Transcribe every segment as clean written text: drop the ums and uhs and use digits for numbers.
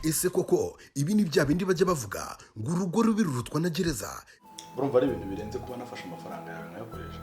Ese koko ibi ni bya bindi bajya bavuga ngo urugo rubi rurutwa na gereza? Urumva ari ibintu birenze kuba nafashe amafaranga yawe nkayakoresha.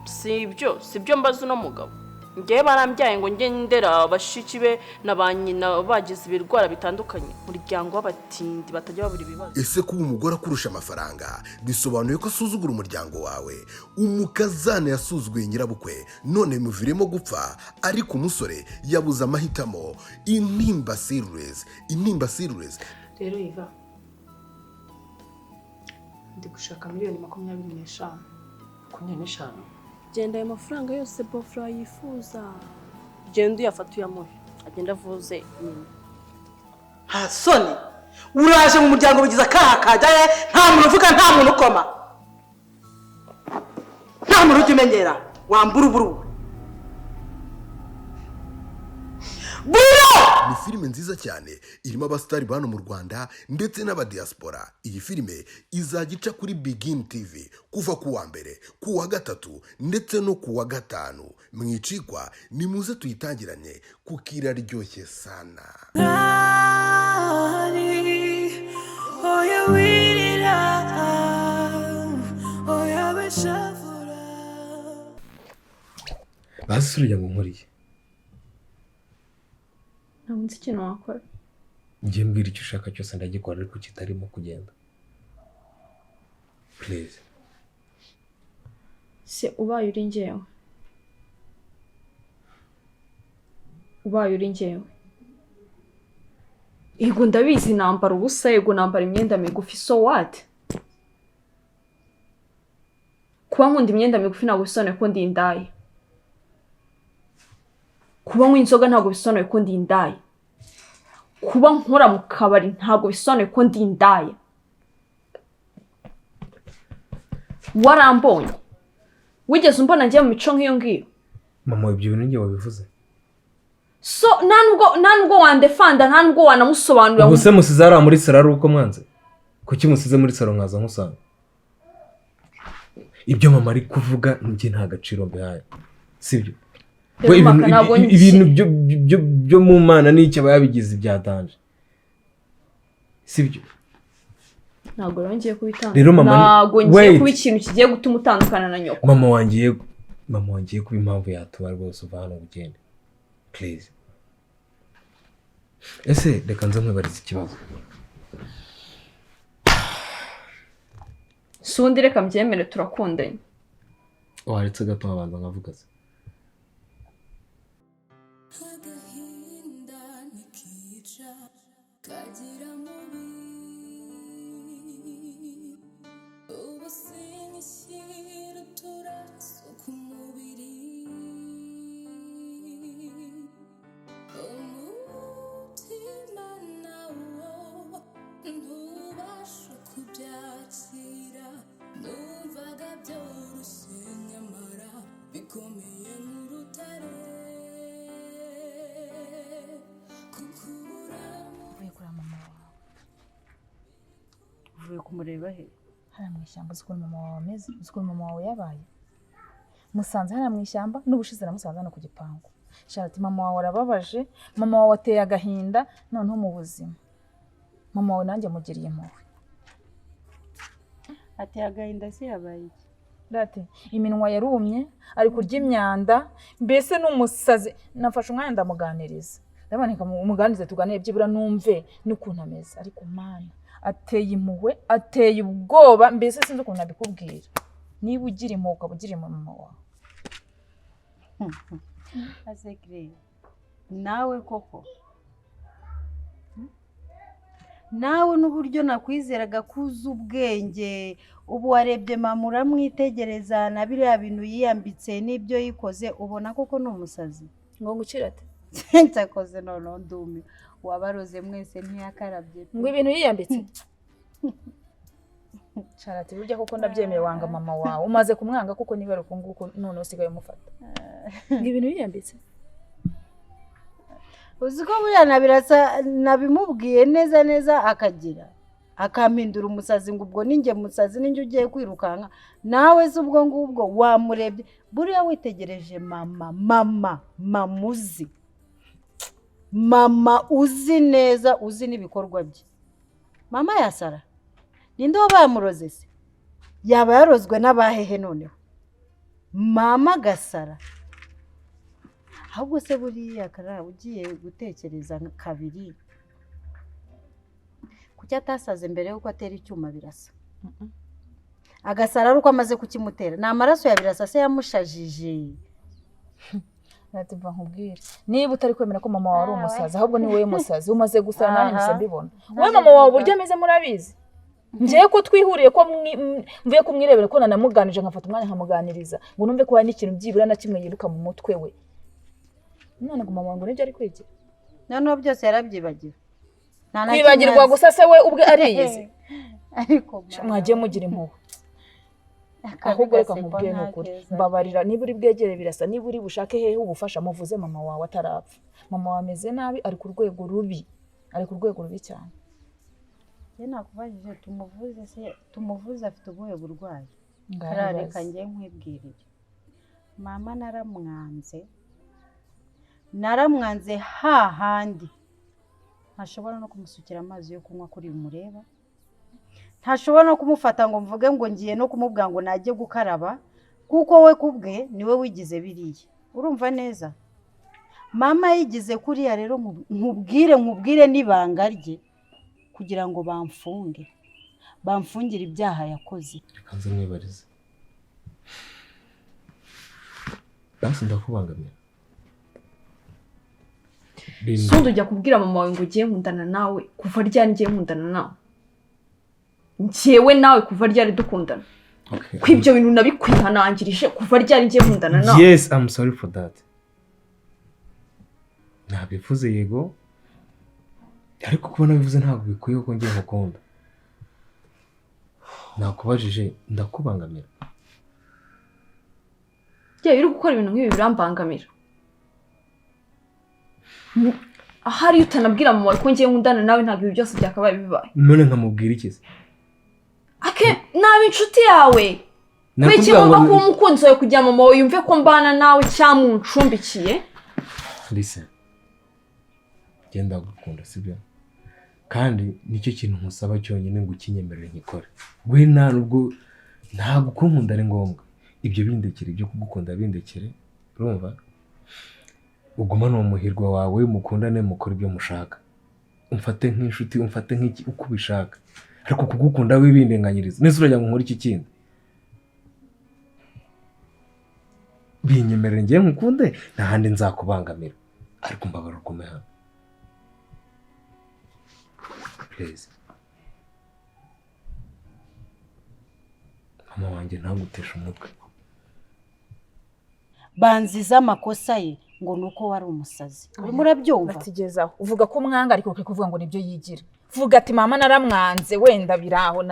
Si ibyo, si ibyo mbaza uno mugabo. Ngewe barambyaye ngo njye ndera bashiki be na ba nyina bagize ibirwara bitandukanye, umuryango w'abatindi batajya babura ibibazo. Ese kuba umugore akurusha amafaranga bisobanuye ko asuzugura umuryango wawe? Umukazana yasuzuguye nyirabukwe none bimuviremo gupfa, ariko umusore yabuze amahitamo. Intimba Series, Intimba Series. Rero Iva, ndi gushaka miliyoni 25. 25? Genda, ayo mafaranga yose bofura yifuza, genda uyafate uyamuhe, agenda avuze nyina. Nta soni, uraje mu muryango bigize akaha kajyaye, nta muntu uvuga, nta muntu ukoma, nta muntu ujya umenyera, wambura uburu buro. Ni filime nziza cyane irimo abasitari ba hano mu Rwanda ndetse n'abadiaspora. Iyi filime izajya ica kuri Bigin TV kuva ku wa mbere, ku wa gatatu ndetse no ku wa gatanu. Mwicikwa, nimuze tuyitangiranye kuko iraryoshye sana. Oya wirira, oya wishavura. Bazi urujya ngo nkoriye. Ntabwo nzi ikintu wakora. Njye mbwira icyo ushaka cyose ndagikora, ariko kitarimo kugenda, please. Se ubaye uri njyewe, ubaye uri njyewe, yego ndabizi nambara ubusa, yego nambara imyenda migufi, so what? Kuba nkunda imyenda migufi ntabwo bisobanuye ko ndi indaya. Kuba nywa inzoga ntabwo bisobanuye ko ndi indaya. Kuba nkora mu kabari ntabwo bisobanuye ko ndi indaya. Warambonye, wigeze umbona njye mu mico nk'iyo ngiyo? Mama, ibyo bintu njye wabivuze. So nta nubwo wandefanda, nta nubwo wanamusobanurira. Ubwo se musize hariya muri salo ari uko mwanze? Kuki musize muri salo nkaza nkusanga? Ibyo mama ari kuvuga njye nta gaciro mbihaye, sibyo? Rero We, Maka, ntabwo ibintu byo mu Mana n'icyo aba yabigize ibya danger, sibyo? Ntabwo rero ngiye kubitanga. Rero mama Ntabwo ngiye wait. kuba ikintu kigiye gutuma utandukana na nyoko. Mama wangiye kuba impamvu yatuma rwose uva hano ngo ugende, please. Ese reka nze nkwibarize ikibazo. Si ubundi reka mbyemere, turakundanye. Waretse gato nkabanza nkavuga se? Agahinda ntikica kagira mubi, ubu sinyishyira uturaso ku mubiri, umutima nawo ntubasha kubyakira. Numvaga byoroshye nyamara bikomeye nk'urutare kukubura. Uvuye kureba mama wawe? Uvuye kumureba he? Hariya mu ishyamba. Uzi ukuntu mama wawe ameze? Uzi ukuntu mama wawe yabaye? Musanze hariya mu ishyamba, n'ubushize namusanze hano ku gipangu. Shati mama wawe arababaje, mama wawe ateye agahinda noneho mu buzima. Mama wawe nanjye mugiriye impuhwe. Ateye agahinda se yabaye iki? Dati iminwa yarumye, ari kurya imyanda, mbese ni umusazi. Nafashe umwanya ndamuganiriza, ndabona reka umuganirize tuganire byibura numve n'ukuntu ameze. Ariko Mana, ateye impuhwe, ateye ubwoba, mbese sinzi ukuntu nabikubwira. Niba ugira impuhwe ukaba ugira impuhwe mama wawe. Asekire nawe koko, nawe n'uburyo nakwizeraga kuza ubwenge, ubu warebye mama uramwitegereza na biriya bintu yiyambitse n'ibyo yikoze, ubona koko ni umusazi? Ngo ngukire ate? Cyakoze noneho ndumi wabaroze mwese ntiyakarabye pe. Ngo ibintu yiyambitse. Charati burya koko ndabyemeye, wanga mama wawe umaze kumwanga kuko niba ari uku nguku none usigaye umufata. Ngo ibintu yiyambitse. Uzi ko buriya nabirasa nabimubwiye neza neza akagira akampindura umusazi, ngo ubwo ninjye musazi, ninjye ugiye kwirukanka. Nawe se ubwo ngubwo wamurebye buriya witegereje mama, mama mamuzi Mama uzi neza, uzi n'ibikorwa bye. Mama yasara, ninde waba yamuroze se? Yaba yarozwe n'abahehe noneho? Mama gasara. Ahubwo se buriya Kara, ugiye gutekereza kabiri, kuki atasaze mbere yuko atera icyuma Birasa? Agasara ari uko amaze kukimutera. Ni amaraso ya Birasa se yamushajije? Ati mva nkubwire, niba utari kwemera ko mama wawe ari umusazi, ahubwo ni wowe musazi umaze gusara, nanjye mpise mbibona. Wowe mama wawe uburyo ameze murabizi. Njyewe ko twihuriye, ko mvuye kumwirebera, ko nanamuganije, nkafata umwanya nkamuganiriza ngo numve ko hari n'ikintu byibura na kimwe yibuka mu mutwe we, none ngo mama wawe ngo nibyo ari kwigira. Noneho byose yarabyibagiwe. Nta na kimwe Kwibagirwa azi. gusa se we ubwe ariyizi? Ariko Mwagiye mugira impuhwe. Ahubwo reka nkubwire, ni ukuri mbabarira, niba uri bwegere Birasa, niba uri bushake hehe ubufasha, muvuze mama wawe atarapfa. Mama wawe ameze nabi, ari ku rwego rubi, ari ku rwego rubi cyane. Njye nakubajije, tumuvuze se? Tumuvuze afite ubuhe burwayi? Ngaho Kara, ibaze. reka njye nkwibwirire, mama naramwanze, naramwanze hahandi ntashobora no kumusukira amazi yo kunywa kuri mureba, ntashobora no kumufata ngo mvuge ngo ngiye no kumubwira ngo najye gukaraba, kuko we kubwe niwe wigize biriya. Urumva neza, mama yigize kuriya. Rero nkubwire n'ibanga rye kugira ngo bamfunge, bamfungire ibyaha yakoze. Reka nze mwibarize. Basi ndakubangamira? Sundi, ujya kubwira mama wawe ngo ugiye nkundana nawe? Kuva ryari ngiye nkundana nawe? Njyewe nawe kuva ryari dukundana? Okay. Ko ibyo bintu nabikwihanangirije, kuva ryari ngiye nkundana nawe? Yes, I'm sorry for that. Nabivuze yego, ariko kuba nabivuze ntabwo bikwiye ko ngiye ngukunda. Nakubajije, ndakubangamira? Yewe, uri gukora ibintu nk'ibi birambangamira. Ahari iyo utanabwira mama wawe ko ngiye nkundana nawe, ntabwo ibi byose byakabaye bibaye. None nkamubwira iki se? Ake naba inshuti yawe, kuki Nakubwira ngomba ngo kuba umukunzi wawe kugira mama wawe yumve ko mbana nawe cyangwa muncumbikiye? Listen, genda, gukunda sibyo? Kandi nicyo kintu nkusaba cyonyine ngo ukinyemerere nkikore. We nta nubwo ntabwo kunkunda ari ngombwa, ibyo bindekere, ibyo kugukunda bindekere. Urumva, ugumane uwo muhirwa wawe, mukundane, mukore ibyo mushaka, umfate nk'inshuti, umfate nk'iki uko ubishaka, ariko kugukunda we bindenganyiriza nese uragira ngo nkore iki kindi? Binyemerere ngiye nkukunde, nta handi nzakubangamira, ariko mbabarira ugume hano, please. Mama wanjye ntaguteshe umutwe. Banziza amakosa ye ngo ni uko wari umusazi. Urimo urabyumva? Batigezaho uvuga ko umwanga, ariko ukwiye kuvuga ngo nibyo yigira. Vuga ati mama naramwanze, wenda biraho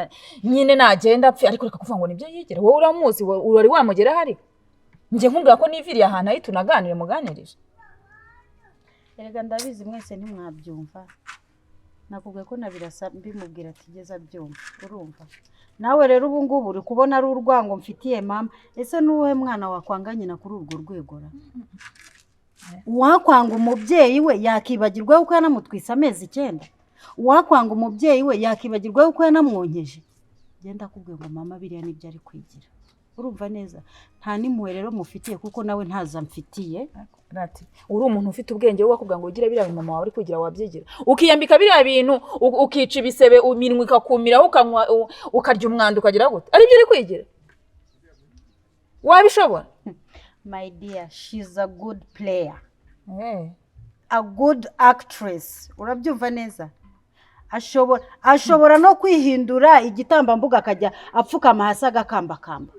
nyine nagenda apfe, ariko reka kuvuga ngo nibyo yigira. Wowe uramuzi, wari wamugera hari njye nkubwira ko niviriye ahantu ahi tunaganire, muganirije. Erega ndabizi mwese ntimwabyumva. Nakubwiye ko na Birasa mbimubwira atigeze abyumva. Urumva nawe rero ubu ngubu uri kubona ari urwango mfitiye mama. Ese n'uwuhe mwana wakwanga nyina kuri urwo rwego ra? Uwakwanga umubyeyi we yakibagirwa yuko yanamutwise amezi 9? Uwakwanga umubyeyi we yakibagirwa yuko yanamwonkeje? Genda akubwiye ngo mama biriya nibyo ari kwigira. Urumva neza, nta n'impuhwe rero mufitiye kuko nawe ntazo amfitiye. Ati uri umuntu ufite ubwenge, wowe wakubwira ngo ugire biriya bintu mama wawe uri kwigira wabyigira, ukiyambika biriya bintu, ukica ibisebe, iminwa ikakumiraho, ukanywa, ukarya umwanda, ukagira gute, aribyo uri kwigira, wabishobora? My dear, she's a good player, a good actress. Urabyumva neza, ashobora no kwihindura igitambambuga akajya apfukama hasi agakambakamba.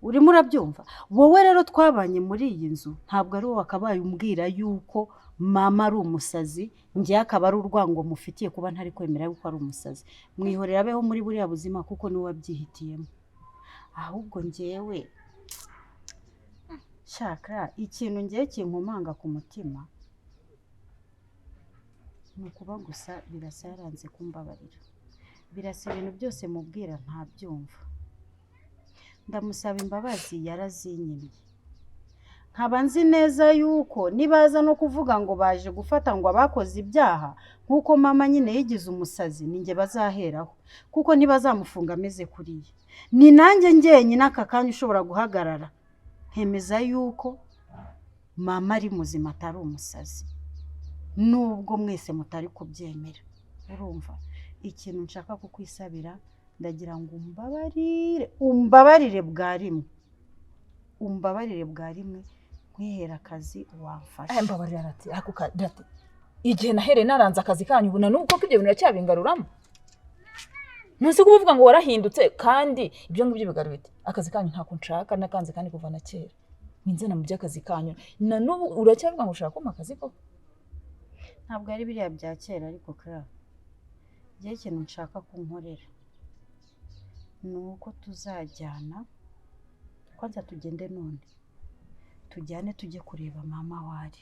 Urimo urabyumva? Wowe rero twabanye muri iyi nzu, ntabwo ari wowe wakabaye umbwira yuko mama ari umusazi, njye akaba ari urwango mufitiye kuba ntari kwemera yuko ari umusazi. Mwihorera abeho muri buriya buzima kuko niwe wabyihitiyemo. Ahubwo njyewe shakra, ikintu ngiye kinkomanga ku mutima ni ukuba gusa Birasa yaranze kumbabarira. Birasa ibintu byose mubwira ntabyumva. Ndamusaba imbabazi yarazinyimye. Nkaba nzi neza yuko nibaza no kuvuga ngo baje gufata ngo abakoze ibyaha nk'uko mama nyine yigize umusazi, ninjye bazaheraho, kuko ntibazamufunga ameze kuriya. Ni nanjye njyenyine aka kanya ushobora guhagarara nkemeza yuko mama ari muzima atari umusazi, nubwo mwese mutari kubyemera. Urumva ikintu nshaka kukwisabira, ndagira ngo umbabarire, umbabarire bwa rimwe, umbabarire bwa rimwe, nkwihera akazi wamfasha. Mbabarira rati, ako rati. Igihe nahereye naranze akazi kanyu ubu na n'ubu koko ibyo bintu uracyabingaruramo? Ntuzi kuvuga ngo warahindutse kandi ibyo ngibyo bigarurite. Akazi kanyu ntako nshaka, nakanze kandi kuva na kera. Ninzana mu by'akazi kanyu. Na n'ubu uracyavuga ngo ushaka kumpa akazi koko? Ntabwo ari biriya bya kera ariko Clara. Igihe ikintu nshaka kunkorera ni uko tuzajyana, kwanza tugende none, tujyane tujye kureba mama wari.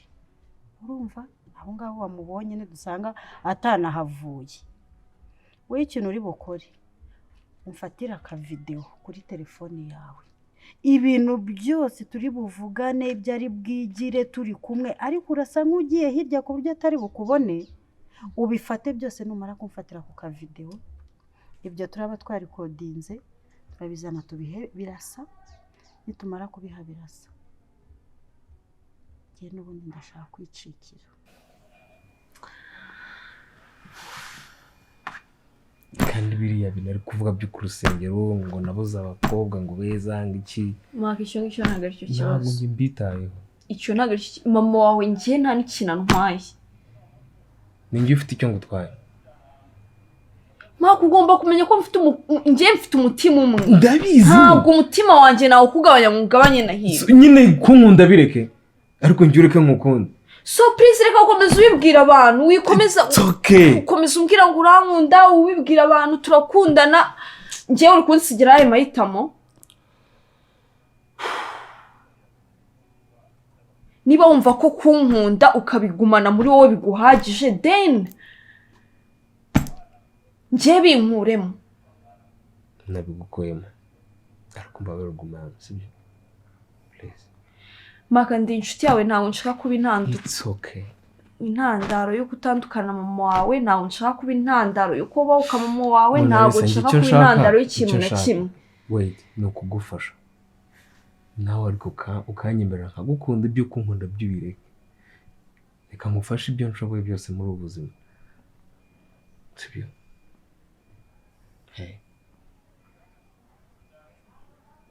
Urumva aho ngaho wamubonye nidusanga atanahavuye. Wowe ikintu uri bukore, umfatire akavidewo kuri telefone yawe, ibintu byose turi buvugane, ibyo ari bwigire turi kumwe, ariko urasa nk'ugiye hirya ku buryo atari bukubone. Ubifate byose, numara kumfatira ku kavidewo ibyo turaba twarikodinze turabizana tubihe Birasa. Nitumara kubiha Birasa, njye n'ubundi ndashaka kwicikira. Kandi biriya bintu ari kuvuga byo ku rusengero ngo nabuze abakobwa ngo beza ngo iki, Maka icyo ngicyo ntabwo aricyo ntabwo kibazo. njye mbitayeho. Icyo ntabwo aricyo. Mama wawe njye nta n'ikintu antwaye. Ni njye ufite icyo ngutwaye. Maka ugomba kumenya ko mfite njye mfite umutima umwe. Ndabizi. Ntabwo umutima wanjye nawe ukugabanya ngo ugabanye na hirwa. Nyine kunkunda bireke, ariko njye ureke nkukunda. So please reka gukomeza ubibwira abantu, wikomeza It's okay. ukomeza umbwira ngo urankunda, ubibwira abantu turakundana. Njyewe uri kunsigira ayo mahitamo. Niba wumva ko kunkunda ukabigumana muri wowe biguhagije, then njye binkuremo. Nabigukuyemo, ariko mbabarira ugumane, sibyo? Please. Maka ndi inshuti yawe, ntabwo nshaka kuba It's okay. intandaro yo gutandukana na mama wawe, ntabwo nshaka kuba intandaro yo kubahuka mama wawe, Mona ntabwo Lisa, njye nshaka icyo kuba nshaka, intandaro y'ikintu icyo na nshaka. kimwe. Wait, ni ukugufasha nawe, ariko ukanyemerera nkagukunda, ibyo kunkunda by'ibireke. Reka ngufashe ibyo nshoboye byose muri ubu buzima, sibyo? Hey,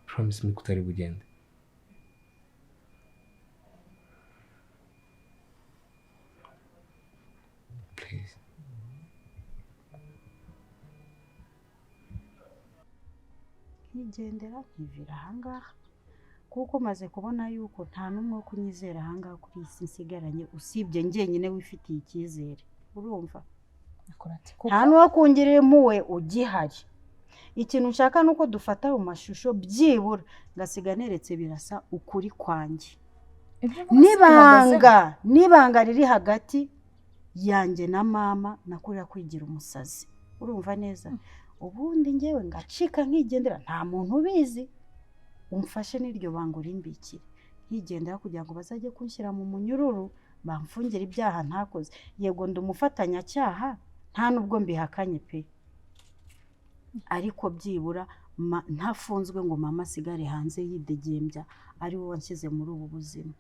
promise me ko utari bugende. Please. Nkigendera nkivira ahangaha, kuko maze kubona yuko nta n'umwe wo kunyizera ahangaha kuri iyi si nsigaranye usibye njyenyine wifitiye icyizere. Urumva nta n'uwo kungirira impuhwe ugihari. Ikintu nshaka ni uko dufata mu mashusho byibura ngasiga neretse Birasa ukuri kwanjye, n'ibanga riri hagati yanjye na mama nakurira kwigira umusazi. Urumva neza? Ubundi njyewe ngacika nkigendera, nta muntu ubizi. Umfashe n'iryo banga urimbikire, nkigendera kugira ngo bazajye kunshyira mu munyururu bamfungire ibyaha ntakoze. Yego ndi umufatanyacyaha, nta nubwo mbihakanye pe, ariko byibura ntafunzwe ngo mama asigare hanze yidegembya ari we wanshyize muri ubu buzima.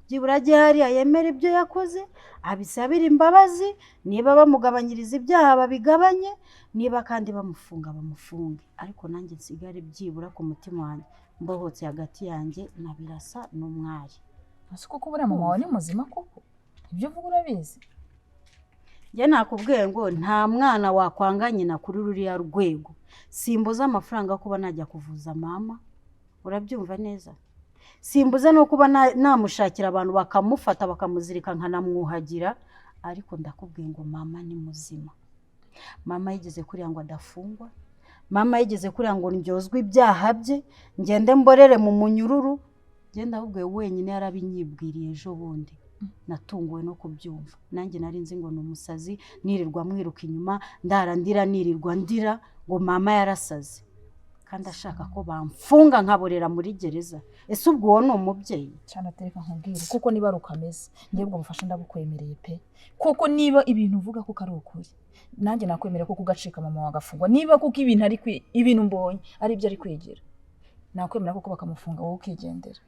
Byibura ajye hariya yemere ibyo yakoze, abisabire imbabazi, niba bamugabanyiriza ibyaha babigabanye, niba kandi bamufunga bamufunge, ariko nanjye nsigare byibura ku mutima wanjye mbohotse hagati yanjye na Birasa n'umwari. Ese koko buriya mama wawe ni muzima koko? Ibyo uvuga urabizi? Njye nakubwiye ngo nta mwana wakwanga nyina kuri ruriya rwego. Simbuza amafaranga yo kuba najya kuvuza mama, urabyumva neza? Simbuza no kuba namushakira abantu bakamufata bakamuzirika nkanamwuhagira, ariko ndakubwiye ngo mama ni muzima. Mama yigeze kuriya ngo adafungwa, mama yigeze kuriya ngo ndyozwe ibyaha bye, ngende mborere mu munyururu. Ngenda ahubwo wenyine yarabinyibwiriye ejo bundi, natunguwe no kubyumva. Nanjye nari nzi ngo ni umusazi, nirirwa mwiruka inyuma, ndara ndira, nirirwa ndira ngo mama yarasaze. Kandi ashaka ko bamfunga nkaborera muri gereza. Ese ubwo uwo ni umubyeyi? Cyane. Atereka nkubwire, kuko niba ari uko ameze, njyewe ubwo bufasha ndabukwemereye pe. Kuko niba ibintu uvuga ko ari ukuri, nanjye nakwemerera ko kugacika mama wagafungwa. Niba kuko ibintu ari ibintu mbonye ari ibyo ari kwigira, nakwemera kuko bakamufunga, wowe ukigendera.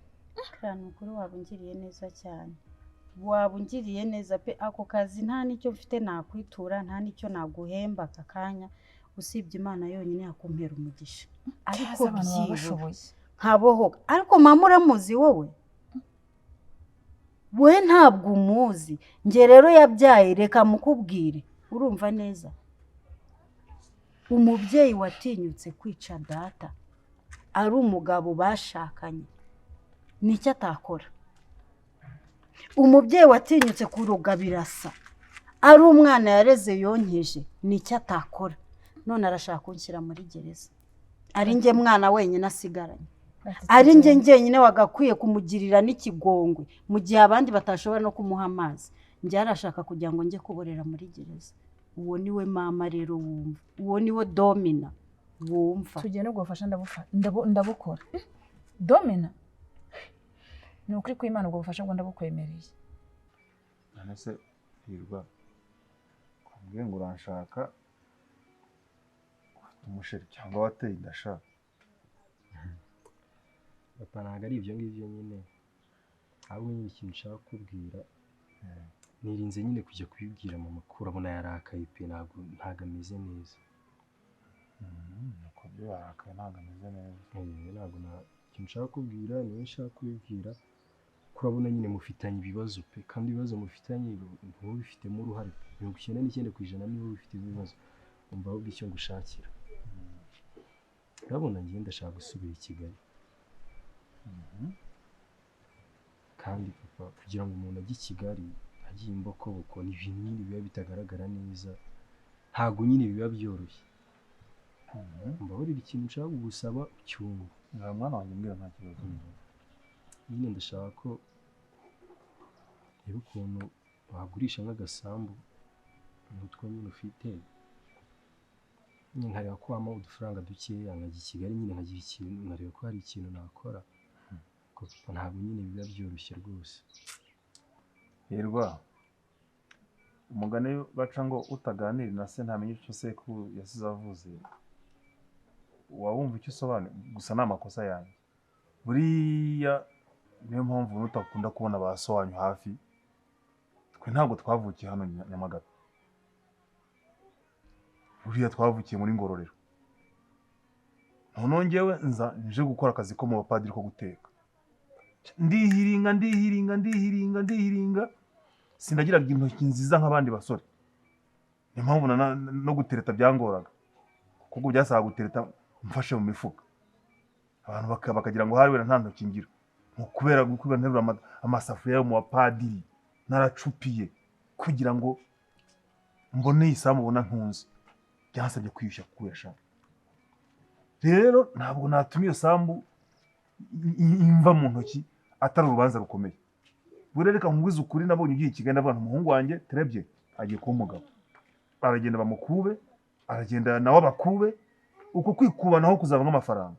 Kariya ni ukuri, waba ungiriye neza cyane, waba ungiriye neza pe. Ako kazi nta n'icyo mfite nakwitura, nta n'icyo naguhemba aka kanya, usibye Imana yonyine yakumpera umugisha. Ariko Cyaza abantu baba byibura bashoboye. Nkabohoka. Ariko mama uramuzi wowe? We ntabwo umuzi. Njye rero yabyaye, reka mukubwire, urumva neza, umubyeyi watinyutse kwica data ari umugabo bashakanye, nicyo atakora? Umubyeyi watinyutse kuroga Birasa ari umwana yareze yonkeje, nicyo atakora? None arashaka kunshyira muri gereza, ari njye mwana wenyine asigaranye, ari njye njyenyine wagakwiye kumugirira n'ikigongwe mu gihe abandi batashobora no kumuha amazi. Njye arashaka kugira ngo njye kuborera muri gereza. Uwo ni we mama rero wumva, uwo ni we Domina wumva. Tugende, ubwo bufasha ndabukora. Domina, ni ukuri kw'Imana, ubwo bufasha bwo ndabukwemereye. None se Hirwa, kumbwiye ngo uranshaka, ufite umusheri cyangwa wateye inda sha? Papa, ntabwo ari ibyo ngibyo nyine, ahubwo nyine ikintu nshaka kukubwira, nirinze nyine kujya kubibwira mama kuko urabona yarakaye pe, ntabwo ameze neza. Nuko byo yarakaye, ntabwo ameze neza. Eh, ntabwo na ikintu nshaka kubwira niwe nshaka kubibwira, kuko urabona nyine mufitanye ibibazo pe, kandi ibibazo mufitanye ni wowe ubifitemo uruhare pe, 99% ni wowe ubifitemo ibibazo. Umva ahubwo icyo ngushakira, urabona njyewe ndashaka gusubira i Kigali. Kandi papa, kugira ngo umuntu ajye i Kigali agiye imbokoboko, ni ibintu nyine biba bitagaragara neza, ntabwo nyine biba byoroshye. Mbabarira, ikintu nshaka kugusaba ucyumva. Nta mwana wanjye, mbwira, nta kibazo. Nyine ndashaka ko reba ukuntu wagurisha nk'agasambu nk'utwo nyine ufite, nyine nkareba ko wampa udufaranga dukeya nkajya i Kigali, nyine nkagira ikintu, nkareba ko hari ikintu nakora, kuko papa ntabwo nyine biba byoroshye rwose. Hirwa, umugani baca ngo utaganira na se ntamenya icyo sekuru yasize avuze, waba wumva icyo usobanuye. Gusa ni amakosa yanjye buriya, niyo mpamvu utakunda kubona ba so wanyu hafi. Twe ntabwo twavukiye hano Nyamagabe, buriya twavukiye muri Ngororero. Noneho njyewe nza nje gukora akazi ko mu bapadiri ko guteka, ndihiringa, ndihiringa, ndihiringa, ndihiringa, sindagiraga intoki nziza nk'abandi basore. Niyo mpamvu no gutereta byangoraga, kuko byasabaga gutereta mfashe mu mifuka, abantu bakagira ngo hari wenda nta ntoki ngira. Ni ukubera gukubera nterura amasafuriya yo mu bapadiri, naracupiye kugira ngo mbone iyi sambu ubona ntunze. Byansabye kwiyushya kuyasha. Rero ntabwo natuma iyo sambu imva mu ntoki atari urubanza rukomeye. Buriya reka nkubwize ukuri, nabonye ugiye i Kigali, ndavuga nti umuhungu wanjye terebye agiye kuba umugabo, aragenda bamukube, aragenda nawe abakube. Uko kwikuba naho kuzavamo amafaranga.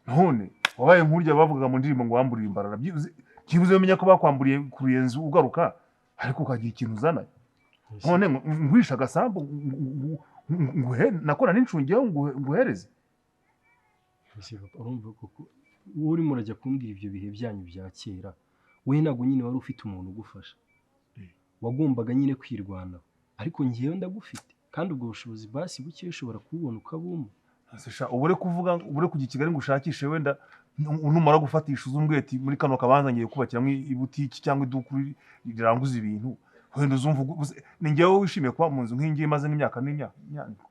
None wabaye nk'urya bavugaga mu ndirimbo ngo wamburiye imbarara. Byibuze umenya ko bakwamburiye ku Ruyenzi ugaruka, ariko ukagira ikintu uzana. None ngurisha agasambu nguhe nakora n'incungeho nguhereze? Ese papa, urumva koko wowe urimo urajya kumbwira ibyo bihe byanyu bya kera? We ntabwo nyine wari ufite umuntu ugufasha, wagombaga nyine kwirwanaho, ariko njyewe ndagufite, kandi ubwo bushobozi basi buke ushobora kububona ukabumpa. Ese sha, ubure kuvuga, ubure kujya i Kigali ngo ushakishe, wenda numara gufatisha uzumbwira ati muri kano kabanza ngiye kubakiramo ibutiki cyangwa iduka riranguza ibintu, wenda uzumva ni njyewe wishimiye kuba mu nzu nk'iyi ngiyi maze n'imyaka n'imyaka n'imyaka.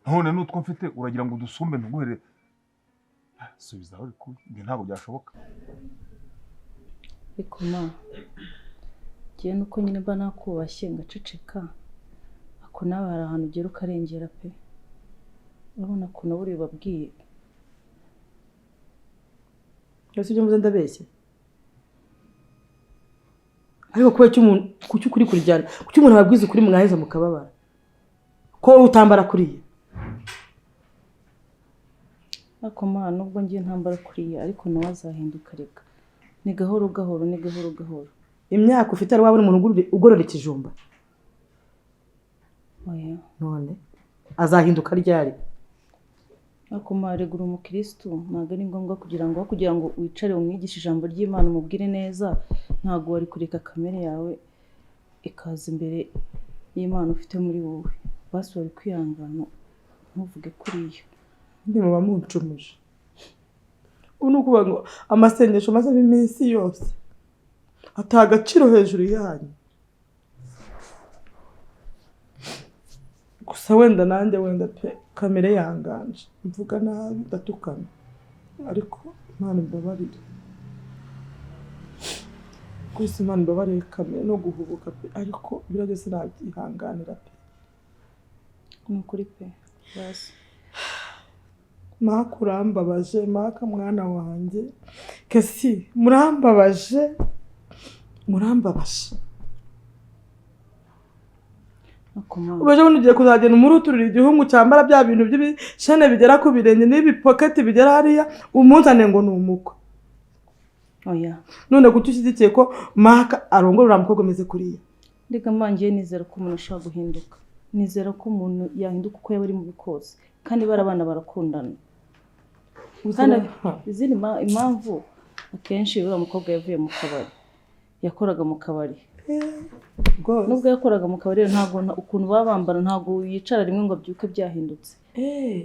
None n'utwo mfite uragira ngo udusumbe ntuguhere? Subiza aho bikuye, ibyo ntabwo byashoboka. Ariko ma, njyewe nuko nyine mba nakubashye ngaceceka, ako nawe hari ahantu ugera ukarengera pe. Urabona ukuntu buriya ubabwiye. Ese ibyo mvuze ndabeshye? Ariko kubera icyo umuntu, kuki ukuri kuryana, kuki umuntu ababwiza ukuri mwaheza mukababara? Ko wowe utambara kuriya? Ariko mana, nubwo ngiye ntambara kuriya, ariko nawe azahinduka. Reka, ni gahoro gahoro, ni gahoro gahoro. Imyaka ufite, ari waba uri umuntu ugorora ikijumba? Oya. None azahinduka ryari? Ariko ma, regura umukirisitu, ntabwo ari ngombwa kugira ngo wicare umwigishe ijambo ry'Imana, umubwire neza. Ntabwo wari kureka kamere yawe ikaza imbere y'Imana ufite muri wowe. Basi wari kwihangana ntuvuge kuriya. Ndi muba muncumuje. Ubu ni ukuvuga ngo amasengesho mazemo iminsi yose ataha agaciro hejuru yanyu. Gusa wenda nanjye, wenda pe, kamere yanganje, mvuga nabi, ndatukana, ariko Imana imbabarire rwose, Imana imbabarire kamere no guhubuka pe, ariko biriya byose nabyihanganira pe. Ni ukuri pe, basi. Maka, urambabaje Maka, mwana wanjye. Kesi, murambabaje, murambabaje. Ariko ma, Ubu ejo bundi ugiye kuzagenda umuruturira igihungu cyambara bya bintu by'ibishene bigera ku birenge n'ibipoketi bigera hariya, umunzane ngo ni umukwe. Oya. None kuki ushyigikiye ko Maka arongora uriya mukobwa umeze kuriya? Reka ma, ngiye nizera ko umuntu ashobora guhinduka, nizera ko umuntu yahinduka uko yaba ari mubi kose, kandi bari abana barakundana. Kandi izindi impamvu akenshi, uriya mukobwa yavuye mu kabari, yakoraga mu kabari. Nubwo yakoraga mu kabari rero, ntabwo ukuntu baba bambara, ntabwo yicara rimwe ngo abyuke byahindutse.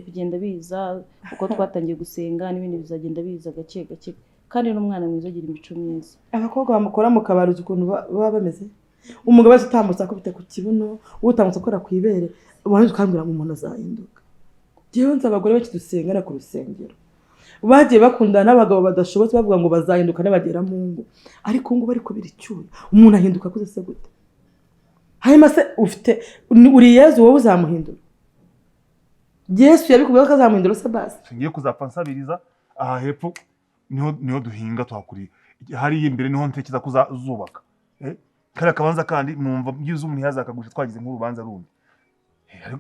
Bigenda biza uko twatangiye gusenga, n'ibindi bizagenda biza gake gake. Kandi n'umwana mwiza, agira imico myiza. Abakobwa bamukora mu kabari, uzi ukuntu baba bameze? Umugabo wese utambutse akubita ku kibuno, utambutse akora ku ibere, warangiza ukambwira ngo umuntu azahinduka. Njyewe nzi abagore benshi dusengana ku rusengero bagiye bakundana n'abagabo badashobotse, bavuga ngo bazahinduka nibagera mu ngo, ariko ubu ngubu bari kubira icyuya. Umuntu ahinduka akuze se gute? Hanyuma se ufite uri Yezu wowe uzamuhindura? Yesu yabikubwiye ko azamuhindura se basi? Ngiye kuzapfa nsabiriza. Aha hepfo niho duhinga, tuhakuriye. Hariya imbere niho ntekereza ko uzubaka. Kariya kabanza kandi numva byiza umuntu yazakagurisha, twagize nk'urubanza rundi.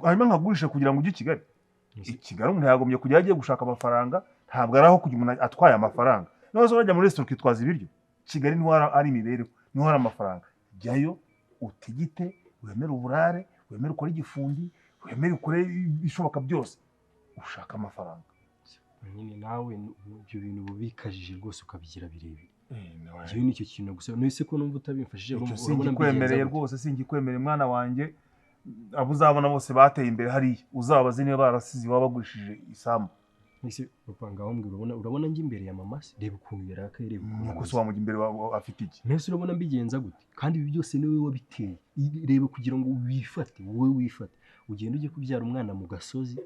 Hanyuma nkagurisha kugira ngo ujye i Kigali. I Kigali umuntu yagombye kujya agiye gushaka amafaranga, ntabwo ari aho kujya umuntu atwaye amafaranga. Nawe se urajya muri resitora ukitwaza ibiryo? Kigali niho ari imibereho, niho hari amafaranga. Jyayo utigite, wemere uburare, wemere ukore igifundi, wemere ukore ibishoboka byose, ushaka amafaranga. Nyine nawe ibyo bintu uba ubikajije rwose, ukabigira birebire. Njyewe nicyo kintu gusa none ko numva utabimfashije. Icyo urumva, urabona mbigenza singikwemereye gute? Rwose singikwemereye, mwana wanjye. Abo uzabona bose bateye imbere hariya, uzabaze niba barasize iwabo bagurishije isambu. Ese papa, ngaho mbwira, urabona njye imbere ya mama se? Reba ukuntu yarakaye, reba ukuntu Nuko se ameze. wamujya imbere afite iki? Mbese urabona mbigenza gute? Kandi ibi byose ni wowe wabiteye. Reba, kugira ngo wifate, wowe wifate ugende ujye kubyara umwana mu gasozi.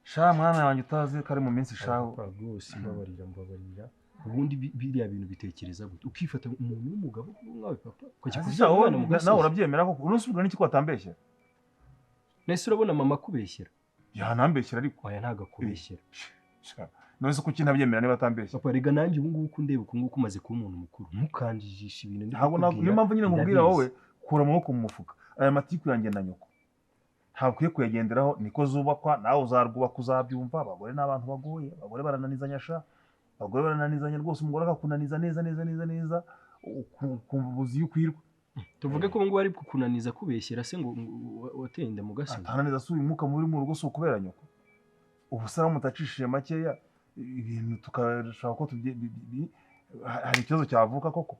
Sha mwana wanjye, utazi ko ari mu minsi shaho. Papa, rwose mbabarira, mbabarira. Ubundi biriya bintu bitekereza gute, ukifata umuntu w'umugabo nkawe papa, ukajya Ese kubyara sha, wowe umwana mu nawe gasozi? urabyemera koko? Umunsi ubwo n'iki ko watambeshya? Nese urabona mama akubeshyera? Yanambeshyera ariko. Oya, ntabwo akubeshyera. Sha, none se kuki ntabyemera niba atambeshya? Papa, rega nanjye ubu ngubu uko undeba uku nguku, umaze kuba umuntu mukuru, ntukanjijishe ibintu ndi Ntabwo kukubwira. niyo mpamvu nyine nkubwira. Ndabizi. Wowe kura amaboko mu mufuka. Aya matiku yanjye na nyoko ntabwo ukwiye kuyagenderaho. Niko zubakwa, nawe uzarwubaka uzabyumva. Abagore ni abantu bagoye, abagore barananizanya sha, abagore barananizanya rwose. Umugore akakunaniza neza neza neza neza, ukumva ubuzi iyo ukwirwa. Tuvuge ko ubu ngubu ari kukunaniza kubeshyera se ngo wateye inda mu gasozi? Atananiza si uyu mwuka mubi mu rugo si ukubera nyoko? Ubu se aramutse acishije makeya ibintu tukashaka ko hari ikibazo cyavuka koko?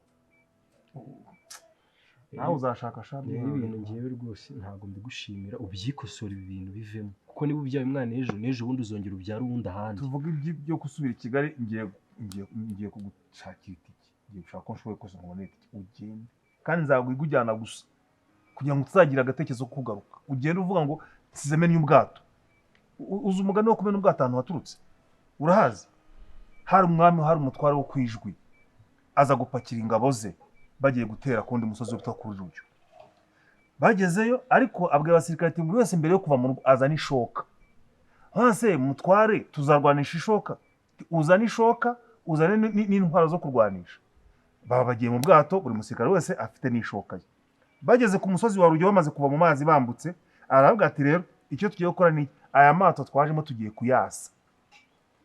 Nawe uzashaka sha. Rero ibintu ngewe rwose ntabwo mbigushimira. Ubyikosora, ibi bintu bivemo, kuko niba ubyaye umwana ejo n'ejo bundi uzongera ubyare uwundi ahandi. Tuvuge ibyo gusubira i Kigali. Ngiye kugushakira itike, ngiye gushaka ko nshoboye kose nkubone itike ugende, kandi nzaguha ujyana gusa kugira ngo utazagira agatekerezo ko kugaruka. Ugende uvuga ngo nsize mennye ubwato. Uzi umugani wo kumena ubwato ahantu waturutse? Urahazi? Hari umwami, hari umutware wo ku Ijwi, aza gupakira ingabo ze bagiye gutera ku wundi musozi witwa kuri Rujyo. Bagezeyo ariko abwira abasirikare ati buri wese mbere yo kuva mu rugo azana ishoka. Hase mutware, tuzarwanisha ishoka? Uzane ishoka, uzane n'intwaro zo kurwanisha. Baba bagiye mu bwato, buri musirikare wese afite n'ishoka ye. Bageze ku musozi wa Rujyo, bamaze kuva mu mazi bambutse, aravuga ati rero icyo tugiye gukora ni aya mato twajemo tugiye kuyasa.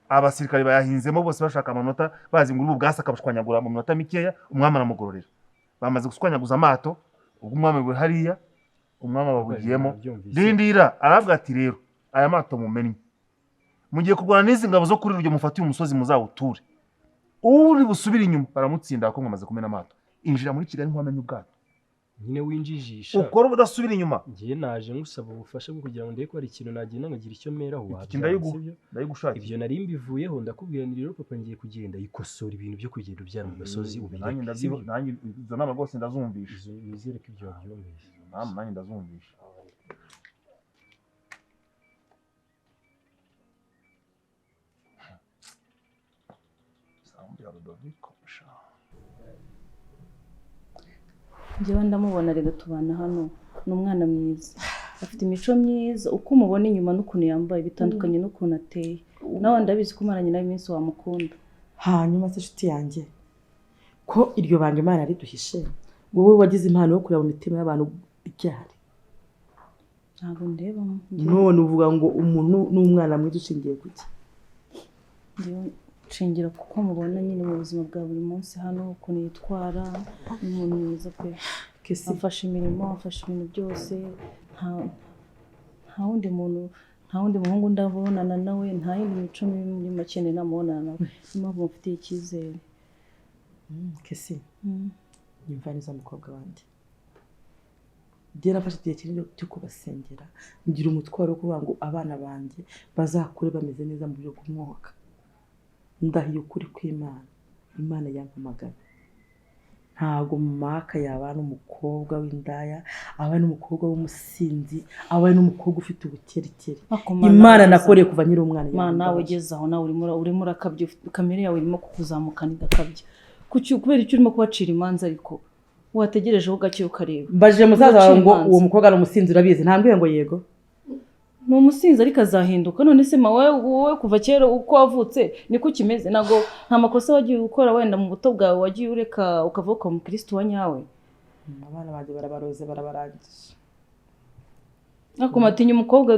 Abasirikare bayahinzemo bose bashaka amanota, bazi ngo ubu bwasa akabashwanyagura mu minota mikeya, umwami aramugororera. Bamaze gushwanyaguza amato, ubwo umwami buri hariya, umwami ababugiyemo. Rindira aravuga ati rero aya mato mumennye, mugiye kurwana n'izi ngabo zo kuri ruryo, mufate uyu musozi muzawuture. Uri busubire inyuma baramutsinda kuko mwamaze kumena amato. Injira muri Kigali nkwamenye ubwato. Nyine winjijisha. Ukora ubudasubira inyuma. Ngiye naje ngusaba ubufasha bwo kugira ngo ndebe ko hari ikintu nagenda nkagira icyo meraho ndayigushakira. Ibyo nari mbivuyeho ndakubwira ni rero papa ngiye kugenda yikosora ibintu byo kugenda ubyara mu gasozi ubireke. Nanjye izo nama rwose ndazumvisha. Nizere ko ibyo wabyumvise. Nanjye ndazumvisha. Njyewe ndamubona rega tubana hano, ni umwana mwiza, afite imico myiza, uko umubona inyuma n'ukuntu yambaye bitandukanye n'ukuntu ateye. Nawe ndabizi ko umaranye nawe iminsi wamukunda. Hanyuma se inshuti yanjye, ko iryo banga Imana riduhishe, wowe wagize impano yo kureba mu mitima y'abantu ryari? Ntabwo ndebamo. None uvuga ngo umuntu ni umwana mwiza ushingiye kuki? Nshingira kuko mubona nyine mu buzima bwa buri munsi hano ukuntu yitwara, ni umuntu mwiza pe. Afasha imirimo, afasha ibintu byose, nta wundi muntu, nta wundi muhungu ndabonana nawe, nta yindi mico mibi muri make namubonana nawe. Niyo mpamvu mufitiye icyizere. Kesi, nyumva neza mukobwa wanjye. Njye nafashe igihe kinini cyo kubasengera, ngira umutwaro wo kuvuga ngo abana banjye bazakure bameze neza mu buryo bw'umwuka. Ndahiye ukuri kw'Imana, Imana yampamagaye. Ntabwo maka yabana umukobwa w'indaya, aba n'umukobwa w'umusinzi, aba n'umukobwa ufite ubukerekere. Imana nakoreye kuva nkiri umwana. Mana nawe ugeze aho nawe urimo urakabya, kamere yawe irimo kukuzamukana igakabya. Kuki kubera icyo urimo kubacira imanza ariko wategerejeho gake ukareba. Mbajije musaza wawe ngo uwo mukobwa ni umusinzi urabizi, ntambwiye ngo yego. Ni umusinzi ariko azahinduka. None se ma wowe kuva kera uko wavutse niko ukimeze? Ntabwo nta makosa wagiye ukora wenda mu buto bwawe wagiye ureka ukavuka mu Kristo wa nyawe. Abana banjye barabaroze barabarangije. Ariko matinya umukobwa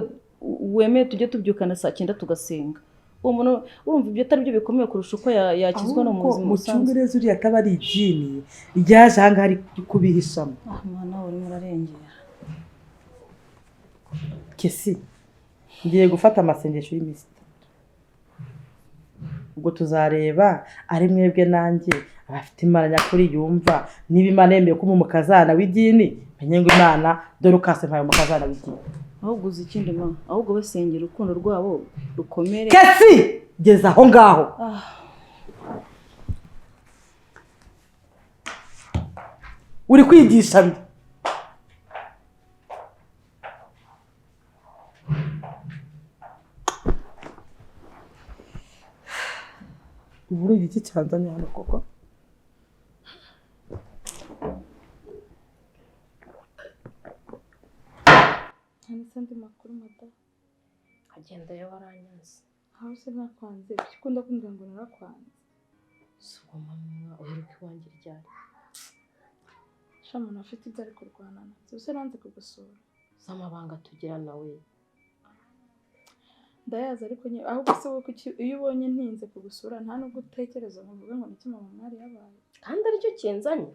wemeye tujye tubyukana saa 9 tugasenga. Uwo muntu urumva ibyo atari byo bikomeye kurusha uko yakizwa no mu buzima busanzwe. Mucyungereza uriya ataba ari idini ryaje aha ngaha ari kubihishamo. Ah mwana urimo urarengera. Kesi, ngiye gufata amasengesho y'iminsi 3. Ubwo tuzareba ari mwebwe nanjye abafite Imana nyakuri yumva niba Imana yemeye ko umukazana w'idini, menye ngo Imana dore ukase mpaye umukazana w'idini. Ahubwo uzi ikindi ma, ahubwo basengera urukundo rwabo rukomere. Kesi, geza aho ngaho. Uri kwigisha mbi. Uburo igiki cyanzanye hano koko? Andi makuru mada agenda yo baranyanze. Aho se nakwanze ukunda kumbwira ngo narakwanze. Sugo mama uheruka iwanjye ryari? Sha umuntu afite ibyo ari kurwana nabyo se nanze kugusura. Z'amabanga tugira nawe ndayazi ariko ahubwo se wowe kuki iyo ubonye ntinze kugusura nta nubwo utekereza ngo mvuge ngo niki mama mwari yabaye kandi aricyo kinzanye.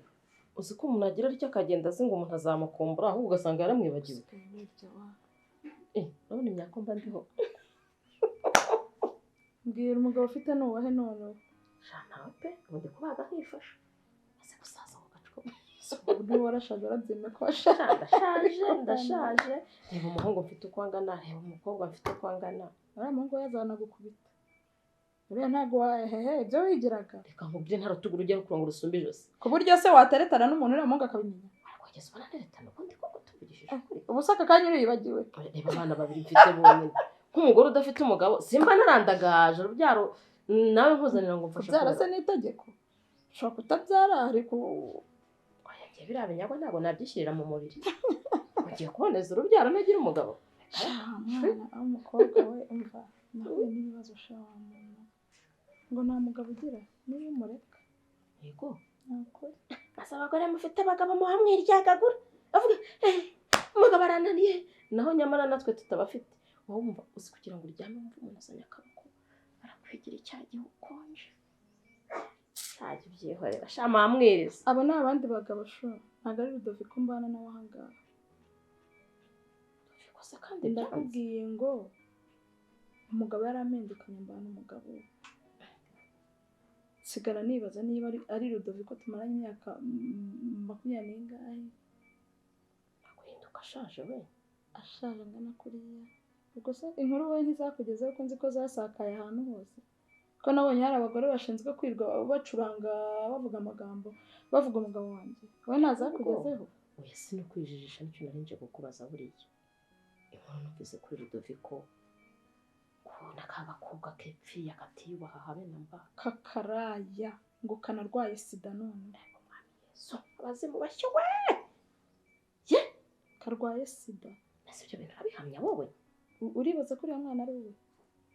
Uzi ko umuntu agira aricyo akagenda azi ngo umuntu azamukumbura ahubwo ugasanga yaramwibagiwe. Urabona imyaka mba ndiho. Mbwira umugabo ufite nuwahe none? Sha nawe pe ubundi kubaga nkifasha. Ase gusaza ngo gacuko. Ubu warashaje urabyemeye ko washaje. Ndashaje ndashaje. Reba umuhungu mfite uko angana, reba umukobwa mfite uko angana. Uriya muhungu yazana gukubita. Uriya ntago wahehe ibyo wigiraga. Reka nkubwire nta rutugu rujya rukura ngo rusumbe ijosi. Ku buryo se wateretana n'umuntu uriya muhungu akabimenya. Ariko ubona nteretana ubundi koko tuvugishije ukuri. Ubu se aka kanya uriyibagiwe. Reba abana babiri mfite bonyine. Nk'umugore udafite umugabo simba narandagaje urubyaro nawe nkuzanira ngo mfashe. Kubyara se ni itegeko. Ushobora kutabyara ariko oya njye biriya binyagwa ntabwo nabyishyirira mu mubiri. Ugiye kuboneza urubyaro nagira umugabo. Mwana aho umukobwa we umva nahuye n'ibibazo sha wa muntu. Ngo nta mugabo ugira niba umureka. Yego. Nakuri. Asa abagore mufite abagabo muhamwiryagagura. Avuga umugabo arananiye naho nyamara natwe tutabafite. Wowe wumva uzi kugira ngo uryame wumva umuntu azanye akaboko arakwegereye. cya gihe ukonje. Ntajya ubyihorera sha mamwiriza. Abo ni abandi bagabo shu, ntabwo ari Rudoviko mbana nawe aha ngaha. Rudoviko se kandi ndakubwiye ngo umugabo yarampindukanye mbana umugabo we. Nsigara nibaza niba ari Rudoviko tumaranye imyaka 20 n'ingahe. Aguhinduka ashaje we. Ashaje angana kuriya. Ubwo se inkuru wowe ntizakugezeho ko nzi ko zasakaye ahantu hose? Ko nabonye hari abagore bashinzwe kwirwa bacuranga bavuga amagambo bavuga umugabo wanjye, wowe ntazakugezeho? Oya si no kwijijisha, nicyo nari nje kukubaza buriya. Inkuru numvise kuri Rudoviko kubona ka gakobwa kepfiye katiyubaha habe na mba. Kakaraya ngo kanarwaye sida none. Yesu, abazimu bashyo we! Ye! Karwaye sida. Ese ibyo bintu urabihamya wowe? Uribaza ko uriya mwana ari uwe?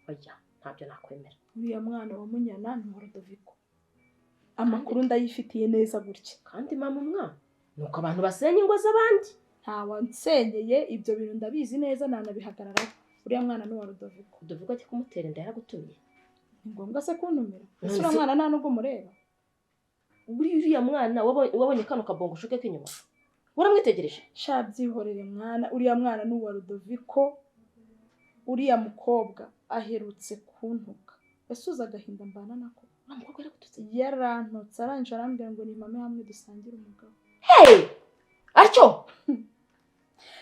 Oya, ntabyo nakwemera. Uriya mwana wa Munyana ni uwa Rudoviko. Amakuru ndayifitiye neza gutya. Kandi mama umwana, nuko abantu basenya ingo z'abandi. Ntawansenyeye ibyo bintu ndabizi neza nanabihagararaho. Uriya mwana ni uwa Rudoviko. Rudoviko ajya kumutera inda yaragutumye. Ni ngombwa se kuntumira? Ese uriya mwana nta nubwo umureba? Uriya mwana wabonye kano kabongo ushuke k'inyuma? Uramwitegereje? Sha byihorere mwana, uriya mwana ni uwa Rudoviko. Uriya mukobwa aherutse kuntuka. Ese uzi agahinda mbana nako? Uriya mukobwa yaragututse? Yarantutse arangije arambwira ngo ni mame hamwe dusangire umugabo. Hey! Atyo!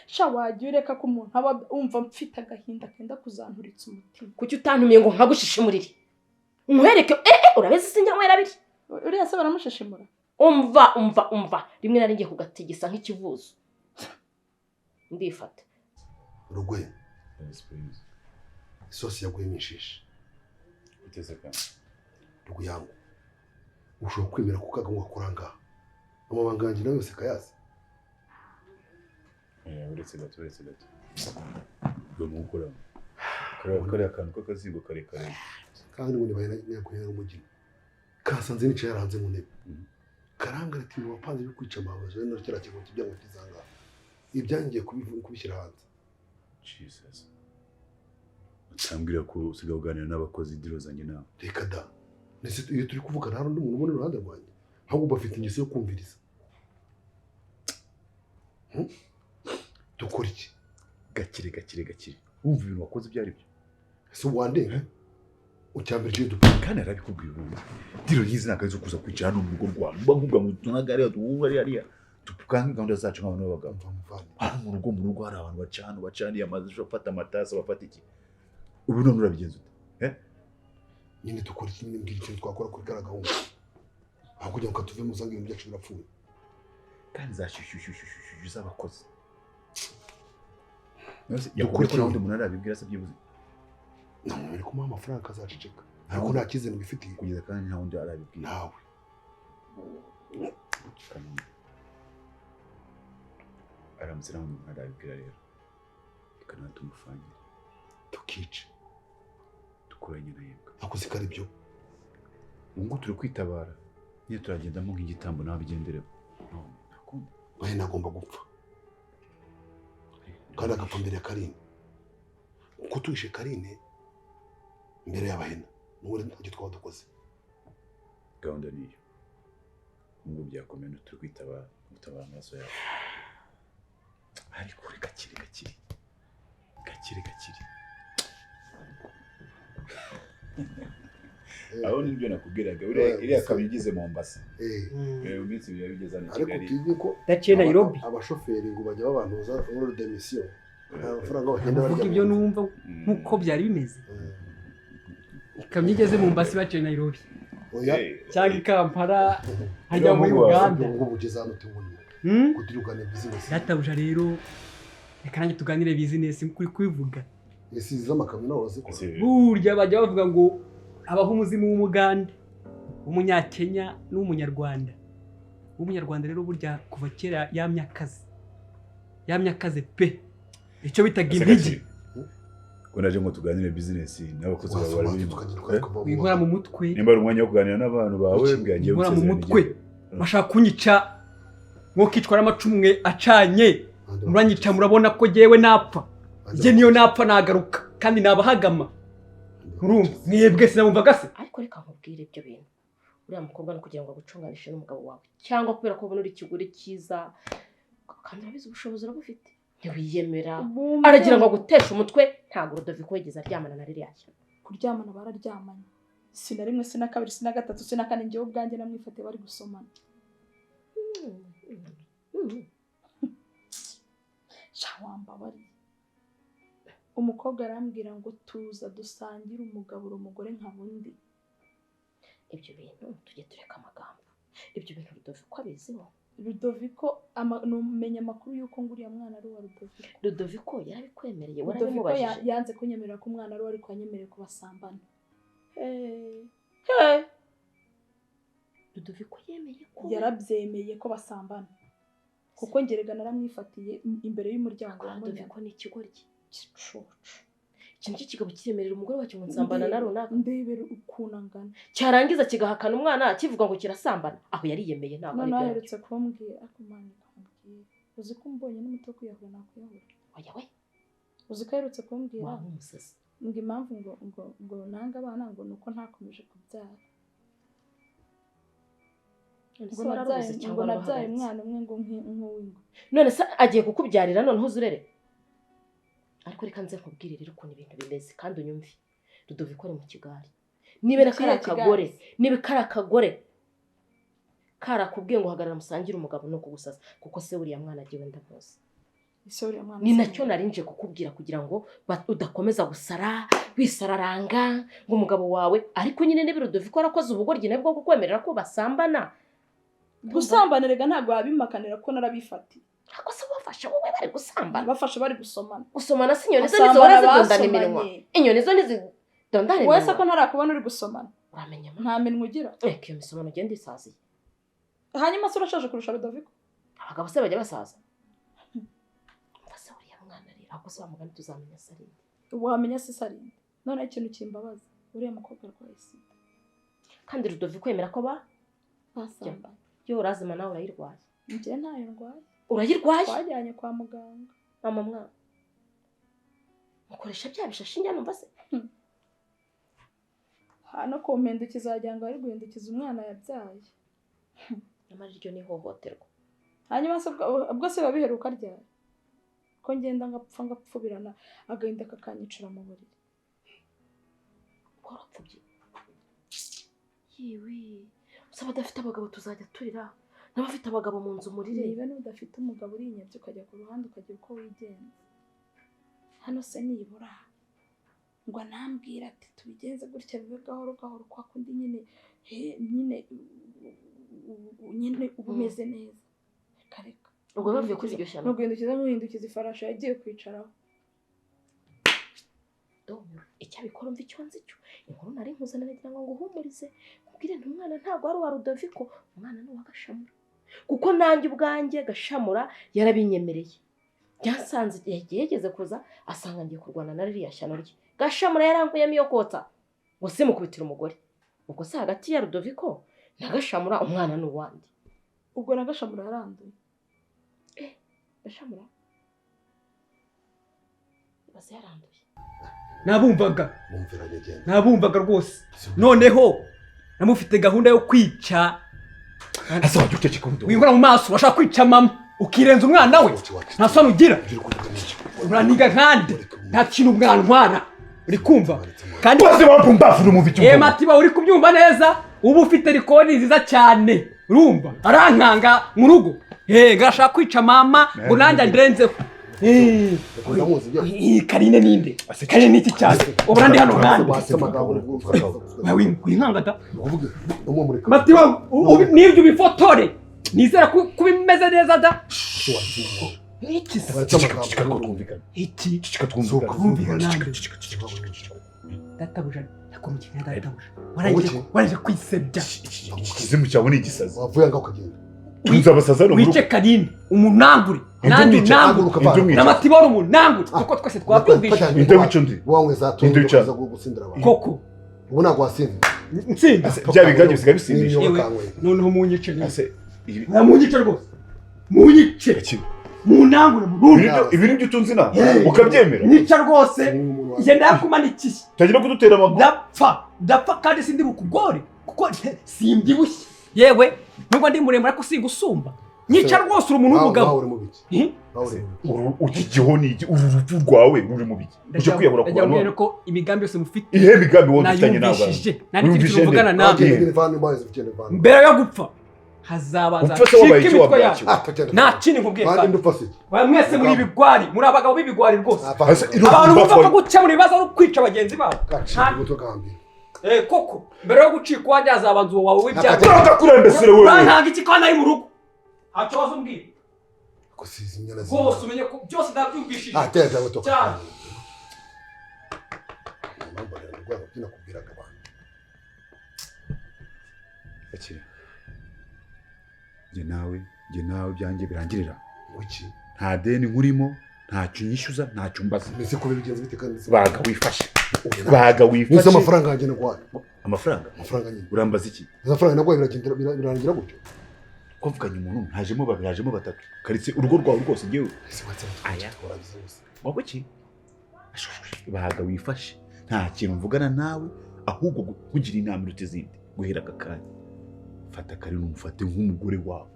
Sha wajya ureka ko umuntu aba umva mfite agahinda kenda kuzanturitsa umutima. Kuki utantumiye ngo nkagushishimurire? Nkwereke urabeze sinyanywera abiri. Uriya se baramushishimura? Umva umva umva, rimwe nari ngiye kugatigisa nk'ikivuzo. Ndifata. Rugwe. Isosi yaguye imishishi. Uteze kandi. Ruguyangu. Ushobora kwemera ko kagomba kuranga. Amabanga yanjye nawe yose kayazi. Uretse gato, uretse gato. Ugomba gukora. Kariya kantu k'akazingo karekare. Kandi ngo nibaye nyakuhera umugina. Kasanze nicaye yaranze mu ntebe. Karangara ati wapanze byo kwica amabazo no kera kintu kibyango kizanga. Ibyangiye kubishyira hanze. Jesus. Utambwira ko usigaye uganira n'abakozi diro zanjye nawe. Reka da. Nese iyo turi kuvugana hari undi muntu ubona iruhande rwanjye. Ahubwo bafite ingeso yo kumviriza. Dukora iki? Gakire gakire gakire. Wumva ibintu wakoze byari byo. Ese wandenga? Ucyambere cyo dupfa. Kandi arabikubwiye ubundi. Diro yizi nakazo kuza kwicara no mu rugo rwawe. Mba nkubwa mu tunagare duhura ari tupukanga gahunda zacu nk'abantu b'abagabo. Hano mu rugo hari abantu bacana bacaniye amazi bafata amatasi bafata iki. Ubu none urabigenza ute? Nyine dukora iki? Nyine mbwira ikintu twakora kuri kara gahunda. Aho kugira ngo tuve mu usanga ibintu byacu birapfuye. Kandi zashyushyushyushyushyushy z'abakozi. Yakubwiye ko nta wundi muntu arabibwira se byibuze? Namubwira ko umuha amafaranga akazaceceka. Ariko nta cyizere mbifitiye. Kugeza kandi nta wundi arabibwira. Ntawe. Aramutse nta wundi muntu arabibwira rero. Reka nawe tumufangire. Tukice. Dukoranye na yebwa. Akoze ko ari byo. Ubu ngubu turi kwitabara. Niyo turagendamo nk'igitambo nawe abigenderemo. Oya nagomba gupfa. Kandi agapfa mbere ya Karine. Kuko tuwishe Karine mbere y'abahena. N'ubundi ntacyo twaba dukoze. Gahunda niyo. Ubwo byakomeye turi kwitabara, gutabara amaraso yawe. Ariko reka gakire gakire. Gakire gakire. Aho nibyo nakubwiraga uriya kamyo igeze Mombasa. Mu minsi ibiri bigeze hano i Ariko Kigali. utinye ko Daciye Nairobi. Abashoferi ngo bajya babantuza muri demission. Nta mafaranga bagenda Uvuga barya. ibyo numva nkuko byari bimeze. Ikamyo igeze Mombasa baciye Nairobi. Oya. Cyangwa i Kampala hajya muri Uganda. Ngo bugeze hano tubona. Kutirukana business. Databuja rero reka nanjye tuganire business kuri kubivuga. Ese z'amakamyo nawe urazikora? Burya bajya bavuga ngo abaho umuzimu w'Umugande, w'Umunyakenya n'Umunyarwanda. Umunyarwanda rero burya kuva kera yamye akazi. Yamye akazi pe. Icyo bitaga impigi. Ko naje ngo tuganire business n'abakozi bawe bari birimo. Winkora mu mutwe. Nimba ari umwanya wo kuganira n'abantu bawe bwagiye Winkora mu mutwe. Bashaka kunyica nk'uko n'amacumwe acanye. Muranyica murabona ko jyewe napfa. Jye niyo napfa nagaruka kandi nabahagama. Urumva mwebwe sinabumvaga se? Ariko reka nkubwire ibyo bintu. Uriya mukobwa no kugira ngo agucunganishe n'umugabo wawe cyangwa kubera ko ubona uri ikigore cyiza kandi urabizi ubushobozi urabufite ntiwiyemera, aragira ngo aguteshe umutwe. Ntabwo Rudoviko yigeze aryamana na ririya shyano. Kuryamana bararyamanye, si na rimwe, si na kabiri, si na gatatu, si na kane, njyewe ubwanjye namwifatiye bari gusomana. Sha wambabariye. Umukobwa arambwira ngo tuza dusangire umugabo umugore nka bundi. Ibyo bintu tujye tureka amagambo. Ibyo bintu Rudoviko abiziho. Rudoviko numenya amakuru y'uko nguriya mwana ari uwa Rudoviko. Rudoviko yarabikwemereye, Rudoviko warabimubajije? Yanze kunyemerera ko umwana ari uwe, ariko yanyemereye ko basambana. Rudoviko yemeye ko yarabyemeye ko basambana. Kuko ngerega naramwifatiye imbere y'umuryango wa Munyana. Rudoviko ni ikigoryi gicucu. Ikintu cy'ikigabo kiremerera umugore wacyo ngo nsambana na runaka. Ndebera ukuntu angana. Cyarangiza kigahakana umwana kivuga ngo kirasambana. Aho yariyemeye ntabwo ari Noneho byo. aherutse kumbwira, ariko Imana ikambwira. Uzi ko umbonye n'umuti wo kwiyahura nakwiyahura. Oya we. Uzi ko aherutse kumbwira. Waba umusazi. Ngo impamvu ngo ngo ngo nanga abana ngo nuko ntakomeje kubyara. None Ngo se wararubuze nabyaye cyangwa ngo nabyaye wararuhagaritse? umwana umwe ngo nk'uw'ingwe. None se agiye kukubyarira noneho uzurere? Ariko reka nze nkubwire rero ukuntu ibintu bimeze kandi unyumve. Rudoviko ari mu kigari. Niba Ikihe kari akagore, kigari? niba kari akagore karakubwiye ngo hagarara musangire umugabo no kugusaza, kuko se uriya mwana agiye wenda muzi. Ese uriya mwana Ni se nacyo narinje kukubwira kugira ngo udakomeza gusara wisararanga ngo umugabo wawe, ariko nyine niba Rudoviko arakoze ubugoryi nabwo kukwemerera ko basambana. Gusambana rega ntabwo wabimakanira ko narabifatiye. Ako se wafashe wowe bari gusambana? Bafashe bari gusomana. Gusomana si inyoni zo Basambana ntizihora zidondana basomanye. iminwa. Inyoni zo ntizidondana Wowe se iminwa. ko ntarakubona uri gusomana? Uramenya ma? Nta minwa ugira. Reka iyo misomano ugenda isaziye. Hanyuma se urashaje kurusha Rudoviko? Abagabo se bajya basaza? Umva se uriya mwana rero, ahubwo se wa mugani tuzamenya se arinde. Wamenya se arinde. Noneho ikintu kimbabaza, uriya mukobwa arwaye sida. Kandi Rudoviko yemera ko basambana. Yo urazima nawe urayirwaye. Njye ntayo ndwaye. Urayirwaye? Twajyanye kwa muganga. Mama mwana. Mukoresha bya bishashi njya numva se. Hano ku mpindukiza wagira ngo ari guhindukiza umwana yabyaye. Nyamara iryo ni ihohoterwa. Hanyuma se ubwo se biba biheruka ryari? Ko ngenda ngapfa ngapfubirana agahinda kakanyicira mu buriri. Warapfubye. Yewe, usaba adafite abagabo tuzajya turira. N'abafite abagabo mu nzu murire. Niba n'udafite umugabo urinyabye ukajya ku ruhande ukagira uko wigenza. Hano se nibura ngo anambwira ati tubigenze gutya bibe gahoro gahoro kwa kundi nyine nyine nyine uba umeze neza. Reka reka. Ubwo bavuye kuri iryo shyano. Nuguhindukiza nk'uhindukiza ifarashi yagiye kwicaraho. Icyabikora umva icyo nzi cyo. Inkuru nari nkuzana nagira ngo nguhumurize, nkubwire nti umwana ntabwo ari uwa Rudoviko, umwana ni uwa Gashamura. Kuko nanjye ubwanjye Gashamura yarabinyemereye. Byasanze igihe yigeze kuza asanga ngiye kurwana na ririya shyano rye. Gashamura yarankuyemo iyo kotsa ngo simukubitire umugore. Ubwo se hagati ya Rudoviko na Gashamura umwana ni uwande? Ubwo na Gashamura yaranduye. Gashamura base yaranduye. Nabumvaga. Nabumvaga rwose. Noneho namufite gahunda yo kwica. Asa wajya uceceka undi. Wingora mu maso urashaka kwica mama ukirenza umwana we. Nta soni ugira. Uraniga nkande. Nta kintu mwantwara. Uri kumva? Kandi bose bampumbafu urumva icyo mvuga. Matiba uri kubyumva neza? Uba ufite rikoni nziza cyane. Urumva? Arankanga mu rugo. Gashaka kwica mama ngo nanjye andenzeho. Karine ninde? Karine niki cyane? Ubona ndi hano nkande. Winkanga da. Matiba nibyo ubifotore. Nizera ko bimeze neza da. Iki se? Iki. Databuja nakumukina databuja. Warangije kwisebya. Ikizimu cyawe ni igisazi. Wavuye ngaho ukagenda. Nzabasaza no mu rugo. Wice Karine umunangure. Nanjye unangure. Na Matiba umunangure kuko twese twabyumvise. Inde wica undi. Wanywe za Inde wica. Gusindira abantu. Koko. Ubu ntabwo wasinze. Nsinda. Bya bigage bisigaye bisindisha. Noneho munyice. Munyice rwose. Munyice. Munangure burundu. Ibi nibyo utunze inaha ukabyemera? Nica rwose, njye ndayakumanikiye. Utagira kudutera amaguru. Ndapfa, ndapfa kandi sindi bukugore kuko simbyibushye. Yewe nubwo ndi muremure ariko singusumba. Nyica rwose, uri umuntu w'umugabo. Uki gihoni iki? Uru rupfu rwawe ruri mu biki? Uje kwiyahura ku Ndagira bantu? ngo ko imigambi yose mufite Ihe migambi wowe dufitanye n'abantu? nayumvishije, nta n'ikindi kintu mvugana namwe. Mbere yo gupfa hazabanza Upfa se wabaye ncike iki? imitwe Wabaye yanyu. iki? Nta kindi nkubwiye Kandi kandi. ndupfa se iki? Ba mwese muri ibigwari, muri abagabo b'ibigwari rwose. Ino Abantu bumva ko bapfa- gukemura ibibazo ari ukwica bagenzi babo. Koko mbere yo gucika uwanjye hazabanza uwo wawe w'ibyago. Urakurembesere wewe. Urantanga iki kandi ari mu rugo? Ntacyo waza umbwira. Rwose umenye ko byose ndabyumvishije. Ah, tera tera toka. Cyane. Akira. Njye nawe byanjye birangirira. Kuki? Nta deni nkurimo, ntacyo unyishyuza, ntacyo umbaza. Mbese ko bigenze bite kandi? Baga wifashe. Baga wifashe. Nise amafaranga yanjye naguhaye. Amafaranga? Amafaranga nyine. Urambaza iki? Amafaranga naguhaye biragendera birarangira gutyo. Twavuganye umuntu umwe, hajemo babiri, hajemo batatu. Karitse urugo rwawe rwose ngewe. Aya. Waba iki? Baga wifashe. Nta kintu mvugana nawe, ahubwo nkugira inama iruta izindi. Guhera aka kanya. Fata Karine umufate nk'umugore wawe.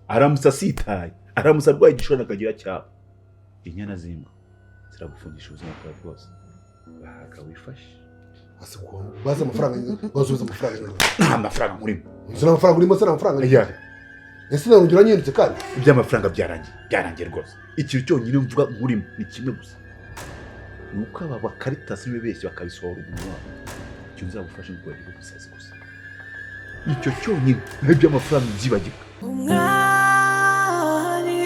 Aramutse asitaye, aramutse arwaye igishura akagira cyabo. Inyana z'imbwa ziragufungisha ubuzima bwawe bwose. Baga wifashe. Baza amafaranga nyine, basubiza amafaranga nyine. Nta mafaranga nkurimo. Nzi amafaranga urimo se amafaranga nyine. Aya. Ese narongera nyirutse kandi? Iby'amafaranga byarangiye, byarangiye rwose. Ikintu cyonyine mvuga nkurimo ni kimwe gusa. Ni uko aba bakaritasi nibeshye bakabisohora umunwa wabo. Icyo nzagufasha ni ukubagirwa umusazi gusa. Icyo cyonyine, naho iby'amafaranga byibagirwa. Umwari,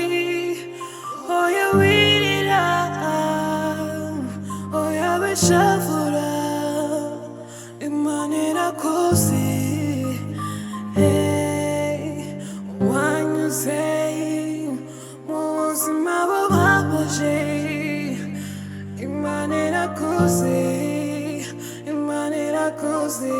oya wirira, oya wishavura, Imana irakuzi. Hey, wanyuze mu buzima bubabaje, Imana irakuzi, Imana irakuzi.